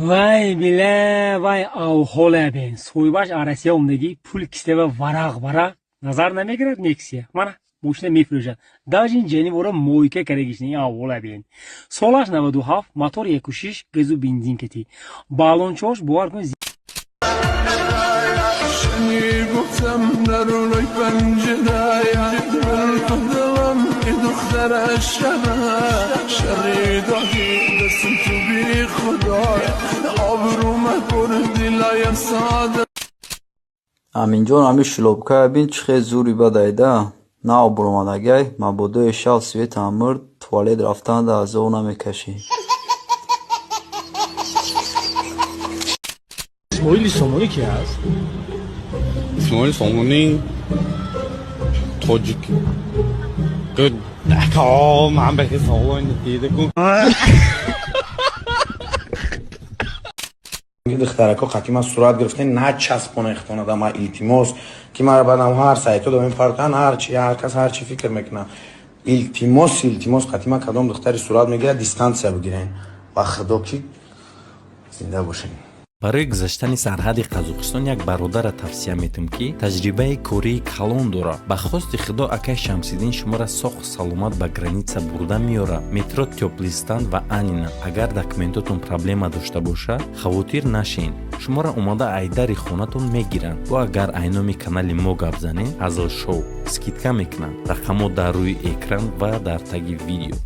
Вай била, вай авҳола бин. Соҳибаш Россия омдагӣ, пул кистева варақ варақ назар намегирад. Нексия мана мошина мефурӯшад. Даже ин ҷанибора мойка карагишна. Ин авҳола бин. Солаш 97, мотор 1,6, газу бензин кати балончош, бовар кун. گفتم در روی پنجره دلم ای دختر شره شری دادی دستم تو بی خدا آبروم بردی لایم ساده. Аминҷон, ҳами шлёпкая бин, чӣ хел зури бадайда. На обуромадагай, мабодои шав светам мурд, туалет рафтанда азоб намекашӣ. Исмоили Сомонӣ ки аст? Исмоили Сомонӣ тоҷик. Ман ба саволо дида кун. Духтарако қати ман сурат гирифтен, начаспона ихтонада ма, илтимос, ки мара баъдам ҳар сайто да мепартан, ҳарчи, ҳар кас ҳарчи фикр мекунад. Илтимос, илтимос, қати ман кадом духтари сурат мегирад, дистанция бигирен. Ба худо ки зинда бошен. Барои гузаштани сарҳади Қазоқистон як бародарра тавсия метум, ки таҷрибаи кории калон дорад. Ба хости Худо, акай Шамсиддин шуморо соҳу саломат ба граница бурда меорад. Метро Тёплый Стан ва Анина. Агар документотон проблема дошта бошад, хавотир нашен, шуморо омада айдари хонатон мегиранд. Бо агар айноми канали мо гап занед, Азл Шоу, скидка мекунанд. Рақамҳо дар рӯи экран ва дар таги видео.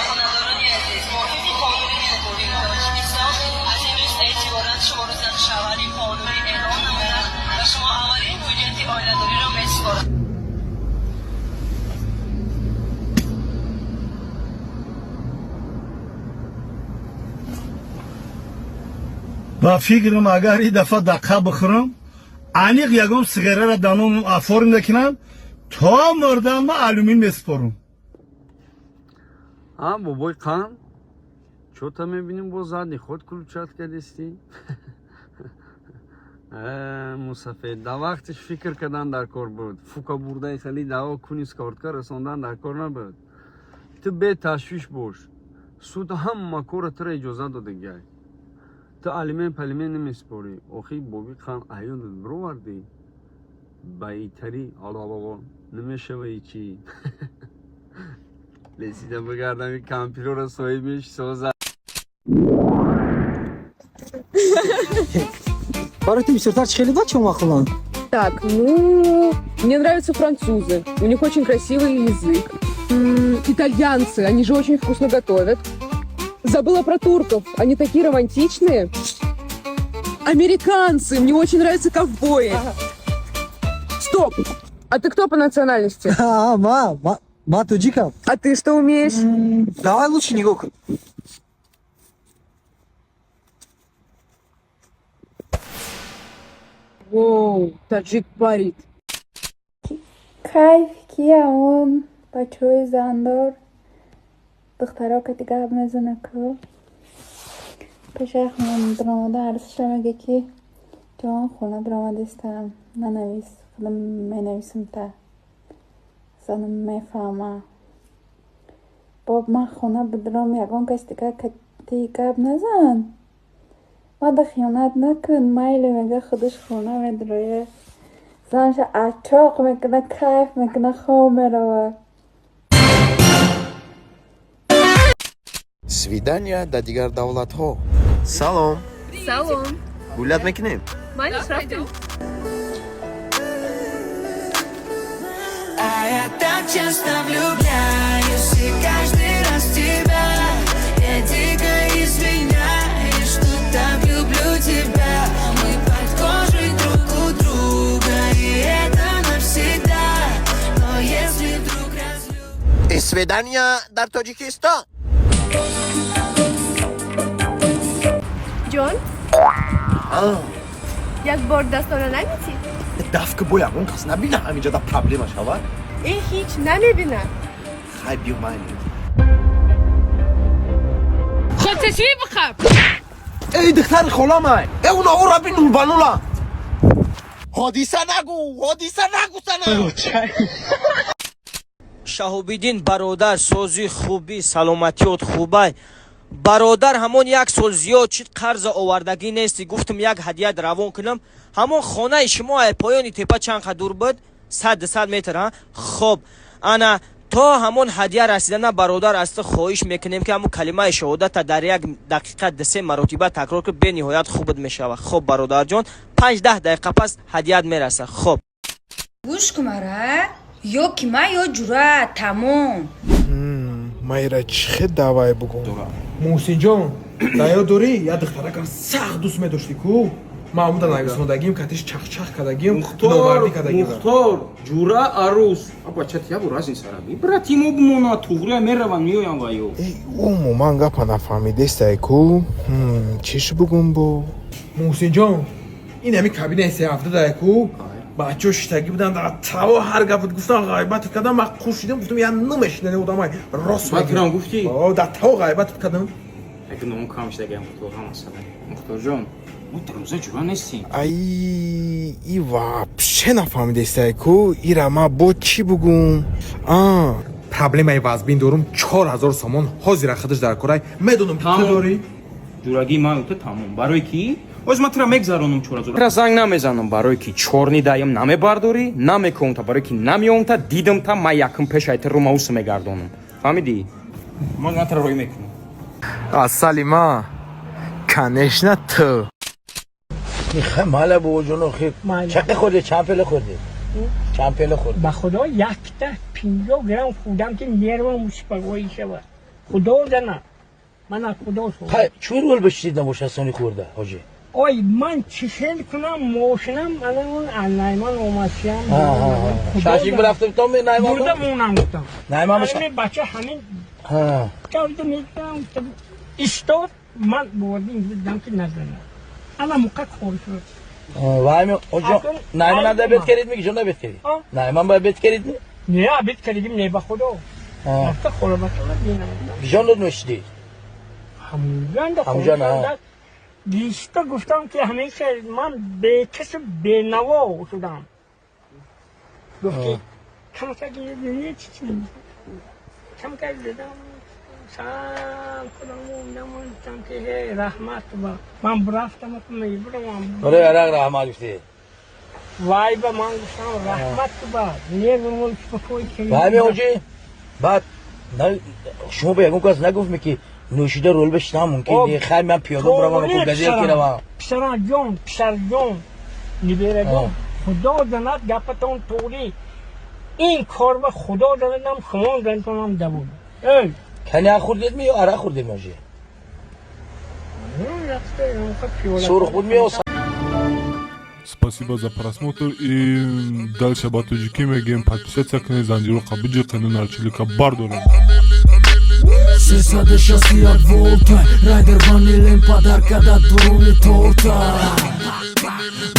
Хонадорони азиз, мувофиқи қонуни Ҷумҳурии Тоҷикистон аз имрӯз эътиборан шуморо зану шавҳари қонунӣ эълон намуда ва шумо аввалин ҳуҷҷати оиладориро месупорад. Ба фикрам, агар ин дафъа даққа бихӯрам, аниқ ягон сигарара дар номам оформить мекунам, то мурдан ма алюмин месупорам. А, бобой қан, чё-то мебинем, бо задний ход включать кардисти. Мусафед, да вақтиш фикр кардан дар кор буд. Фука бурдаи хали даъво куни, скортка расондан дар кор набуд. Ту беташвиш бош, суд ҳама кора тура иҷозат додагиай. Ту алимент палимент намеспорӣ. Охи, боби қан, аёдат бировардӣ ба итари алалало намешаваи чӣ лесида бигардам, кампирора соҳиб соза. Барои ту бисёртар чӣ хеле бачаҳо маъқуланд? Так, ну, мне нравятся французы. У них очень красивый язык. Итальянцы, они же очень вкусно готовят. Забыла про турков, они такие романтичные. Американцы, мне очень нравятся ковбои. Стоп! А ты кто по национальности? А, ма тоҷикам. А ты что умеешь? Давай лучше нигоҳ кун. Воу, таджик парит. Кайф, ки он бачаҳои зандор духтаро кати гап мезана ку, пешаи хона даромада, арзиша мега, ки ҷон, хона даромадистам, нанавис, худам менависам, та занам мефаҳма. Боб, ман хона бидаром, ягон каси дигар кати гап назан, мада хиёнат накун. Майли, мега, худаш хона медароя, занша ачоқ мекуна, кайф мекуна, хоб меравад. Свидания дар дигар давлатҳо. Салом. Салом. Гулять мекунем? Малиш, рафтем. А я так часто влюбляюсь и каждый раз в тебя. Я дико извиняюсь, что так люблю тебя. Мы под кожей друг у друга, и это навсегда. Но если вдруг разлюбим Свидания дар Тоҷикистон. Ҷон, як бор дастона наметӣ? Даф ки бо ягон кас набина, ҳаминҷа да проблема шавад. Э, ҳеҷ намебина. Хай, биё, майли. Хотечи бихаб. Эй, духтари холамай, э, уна ура бин, нулбанула. Ҳодиса нагӯ, ҳодиса нагӯ, сана. Шаҳобиддин бародар, сози, хубӣ, саломатиёт хубай, бародар? Ҳамон як сол зиёд чид, қарза овардагӣ нести. Гуфтам, як ҳадият равон кунам. Ҳамон хонаи шумо ай поёни тепа чанд қа дур буд? 100, 200 метр, ҳа. Хоб, ана то ҳамон ҳадия расидана, бародар, аз ту хоҳиш мекунем, ки ҳамон калимаи шаҳодата дар як дақиқа дусе маротиба такрор кун, бениҳоят хубат мешавад. Хоб, бародарҷон, 5-10 дақиқа пас ҳадият мерасад. Хоб. Гӯш кун мара: ё ки ман, ё ҷура, тамом. Майра, чӣ хел давай бугум? Муҳсинҷон, дар ёд дорӣ, як духтаракам сахт дӯст медоштӣ ку? Ман омуда нависондагим, катиш чахчах кардагим, номардӣ кардагим. Мухтор, ҷура, арӯс, бачат ябу разница раби, брати мо бимона, туғрия мераванд, меоянд ва ё. Умуман гапа нафаҳмидестай ку. Чиш бугум бо? Муҳсинҷон, ин ҳами кабинаи сеҳафта дай ку, бачаҳо шиштагӣ буданд, дар таво ҳар гапат гуфтан, ғайбатат кардам. Ман қушидам, гуфтам, я намешинани одамай, рост. Батирам гуфтӣ? Дар таво ғайбатат кардам. Як ном кам шидагаям, Мухтор, ҳама Мухторҷон, мо дароза ҷура нестем. Ай, и вообще нафаҳмидестай ку. Ира ма бо чӣ бугум? А. Проблемаи вазбин дорум, 4000 сомон ҳозира худаш дар корай, медонам, ки ту дорӣ. Ҷурагии ман ту тамом. Барои ки оз ман тура мегзаронам 4000. Тура занг намезанам, барое ки чорни даям намебардорӣ, намекомта, барое ки намеомта. Дидамта, ман якум пешай ту румауса мегардонам, фаҳмидӣ? Ман тура рӯй мекунам. Асали ма, конечно, ту. Мала, бобоҷон, охир чақе хӯрди? Чанд пела хӯрди? Чанд пела хӯрди? Ба худо, якта 50 грамм хӯрдам, ки нервам успокоить шавад. Худо зана, ман аз худо. Чӯ рол бишидид набошад сони хӯрда, ҳоҷӣ? Ой, ман чӣ хел кунам? Мошинам ана он Найман омадшиам. Шашик рафта то Найман. Бурда монам, гуфтам. Найман. Ҳамин бача ҳамин таврида мегуфтам, истод, ман боварди дидам, ки назанам, ана муқа кор шуд. Вай, ҳоҷо, Найман обед кардид ми? Ҷон, обед кардид? Найман ба обед кардид ми? Не, обед кардидим не, ба худо. Рафта холабачала бинам. Ҷон, дод нӯшидид? Ҳамуҷанда. Ҳамуҷа. Гишта гуфтам, ки ҳамеша ман бекасу бенаво шудам. Гуфт, ки камка камка дидам, сам худам гуфтам, ки раҳмат, ман рафтам, мебурамам. Барои арақ раҳмат гуфтӣ? Вай, ба ман гуфтам, раҳмат, ба нервам успокоить. Вай, ҳоҷӣ, баъд шумо ба ягон кас нагуфтме, ки нӯшида рол бишинам мумкин не? Хай, ман пиёда биравам, газел ки равам. Писараҷон, писарҷон, нибераҷон, худо занад, гапатон туғрӣ. Ин кор ба худо занадам, шумо занатонам давуд. Эй. Коньяк хӯрдед ми ё арақ хӯрдед, ҳоҷӣ? Сурх буд ми ё? Спасибо за просмотр и дальше ба тоҷикӣ мегӯем: подписаться кунед, занҷироқа биҷиқену нарчилика бардорем. 361 волта, райдер ванилем, подарка да дуруни торта.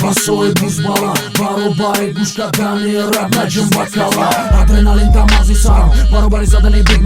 Басои бузбала, баробари гӯш кардани рап, наҷм бакала, адреналин дар мағзи сарам, баробари задани бит.